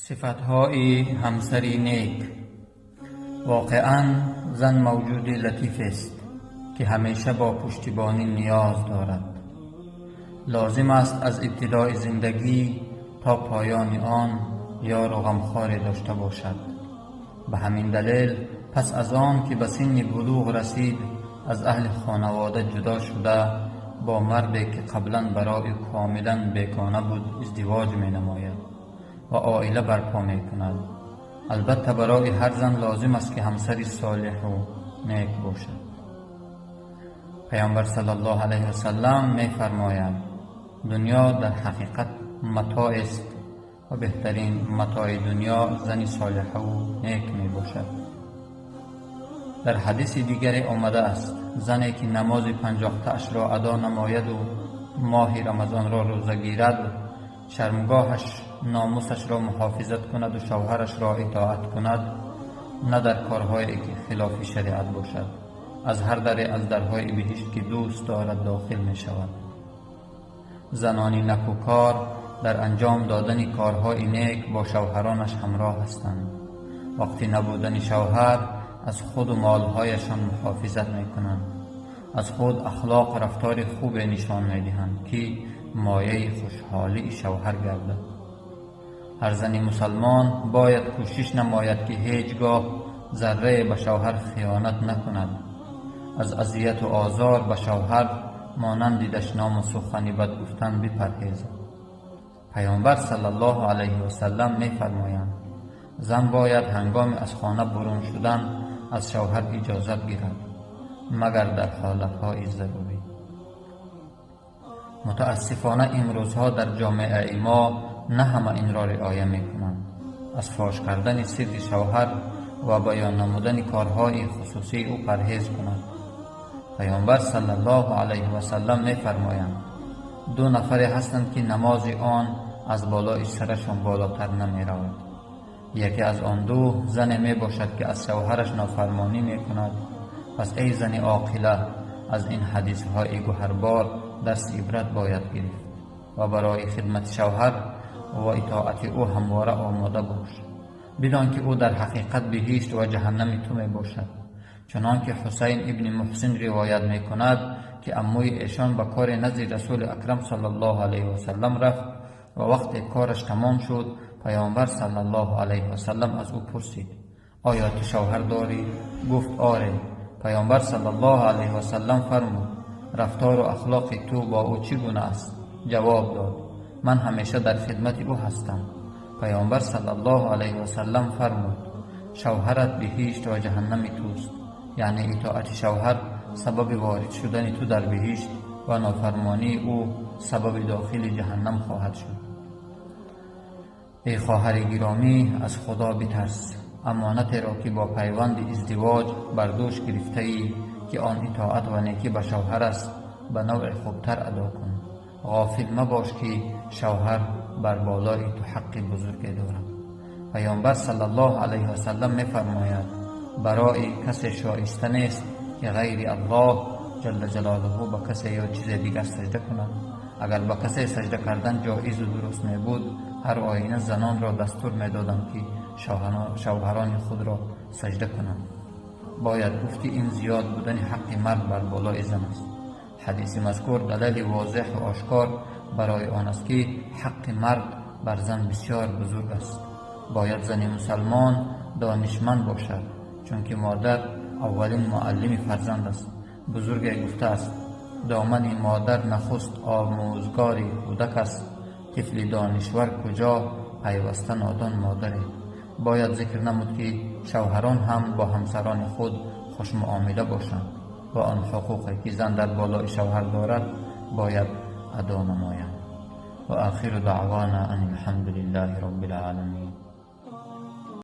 Сифатҳои ҳамсари нек. Воқеан зан мавҷуди латифест, ки ҳамеша бо пуштибонӣ ниёз дорад. Лозим аст аз ибтидои зиндагӣ то поёни он ёру ғамхоре дошта бошад. Ба ҳамин далел пас аз он ки ба синни булуғ расид, аз аҳли хонавода ҷудо шуда, бо марде ки қаблан барои комилан бегона буд издивоҷ менамояд ва оила барпо мекунад. Албатта барои ҳар зан лозим аст, ки ҳамсари солиҳу нек бошад. Паёмбар саллаллоҳу алайҳи васаллам мефармояд: дунё дар ҳақиқат матоест ва беҳтарин матои дунё зани солиҳаву нек мебошад. Дар ҳадиси дигаре омадааст: зане ки намози 50-таашро адо намояду моҳи рамазонро рӯза гирад, шармгоҳаш номусашро муҳофизат кунаду шавҳарашро итоат кунад, на дар корҳое ки хилофи шариат бошад, аз ҳар даре аз дарҳои биҳишт ки дӯст дорад дохил мешавад. Занони накӯкор дар анҷом додани корҳои нек бо шавҳаронаш ҳамроҳ ҳастанд. Вақти набудани шавҳар аз худу молҳояшон муҳофизат мекунанд, аз худ ахлоқу рафтори хубе нишон медиҳанд, ки мояи хушҳолии шавҳар гардад. Ҳар зани мусалмон бояд кӯшиш намояд, ки ҳеҷ гоҳ заррае ба шавҳар хиёнат накунад, аз азияту озор ба шавҳар монанди дашному сухани бад гуфтан бипарҳезад. Паёмбар саллаллоҳу алайҳи васаллам мефармоянд: зан бояд ҳангоми аз хона бурун шудан аз шавҳар иҷозат гирад, магар дар ҳолатҳои зарурӣ. Мутаассифона имрӯзҳо дар ҷомеаи мо на ҳама инро риоя мекунанд. Аз фош кардани сирри шавҳар ва баён намудани корҳои хусусии ӯ парҳез кунад. Паёмбар саллаллоҳу алайҳи васаллам мефармоянд: ду нафаре ҳастанд, ки намози он аз болои сарашон болотар намеравад. Яке аз он ду зане мебошад, ки аз шавҳараш нофармонӣ мекунад. Пас эй зани оқила, аз ин ҳадисҳои гӯҳарбор дарси ибрат бояд гирифт ва барои хидмати шавҳар ва итоати ӯ ҳамвора омода бош. Бидон, ки ӯ дар ҳақиқат биҳишт ва ҷаҳаннами ту мебошад. Чунон ки Ҳусайн ибни Муҳсин ривоят мекунад, ки аммӯи эшон ба кори назди Расули Акрам саллаллоҳу алайҳи васаллам рафт ва вақте кораш тамом шуд, Паёмбар саллаллоҳу алайҳи васаллам аз ӯ пурсид: оё ту шавҳар дорӣ? Гуфт: оре. Паёмбар саллаллоҳу алайҳи васаллам фармуд: рафтору ахлоқи ту бо ӯ чӣ гуна аст? Ҷавоб дод: ман ҳамеша дар хидмати ӯ ҳастам. Паёмбар саллаллоҳу алайҳи васаллам фармуд: шавҳарат биҳишт ва ҷаҳаннами туст, яъне итоати шавҳар сабаби ворид шудани ту дар биҳишт ва нофармонии ӯ сабаби дохили ҷаҳаннам хоҳад шуд. Эй хоҳари гиромӣ, аз Худо битарс. Амонатеро ки бо пайванди издивоҷ бар дӯш гирифтаӣ, ки он итоат ва некӣ ба шавҳар аст, ба навъи хубтар адо кун. Ғофил мабош, ки шавҳар бар болои ту ҳаққи бузурге дорад. Паёмбар саллаллоҳу алайҳи васаллам мефармояд: барои касе шоиста нест, ки ғайри Аллоҳ ҷалла ҷалолуҳу ба касе ё чизе дигар саҷда кунад. Агар ба касе саҷда кардан ҷоизу дуруст мебуд, ҳар оина занонро дастур медодам, ки шавҳарони худро саҷда кунанд. Бояд гуфт, ки ин зиёд будани ҳаққи мард бар болои зан аст. Ҳадиси мазкур далели возеҳу ошкор барои он аст, ки ҳаққи мард бар зан бисёр бузург аст. Бояд зани мусалмон донишманд бошад, чунки модар аввалин муаллими фарзанд аст. Бузурге гуфтааст: домани модар нахуст омӯзгори кӯдак аст. Тифли донишвар куҷо, пайваста нодон модаре. Бояд зикр намуд, ки шавҳарон ҳам бо ҳамсарони худ хушмуомила бошанд ва он ҳуқуқе ки зан дар болои шавҳар дорад, бояд адо намоянд. Ва охиру даъвана ан алҳамду лиллаҳи роббил оламин.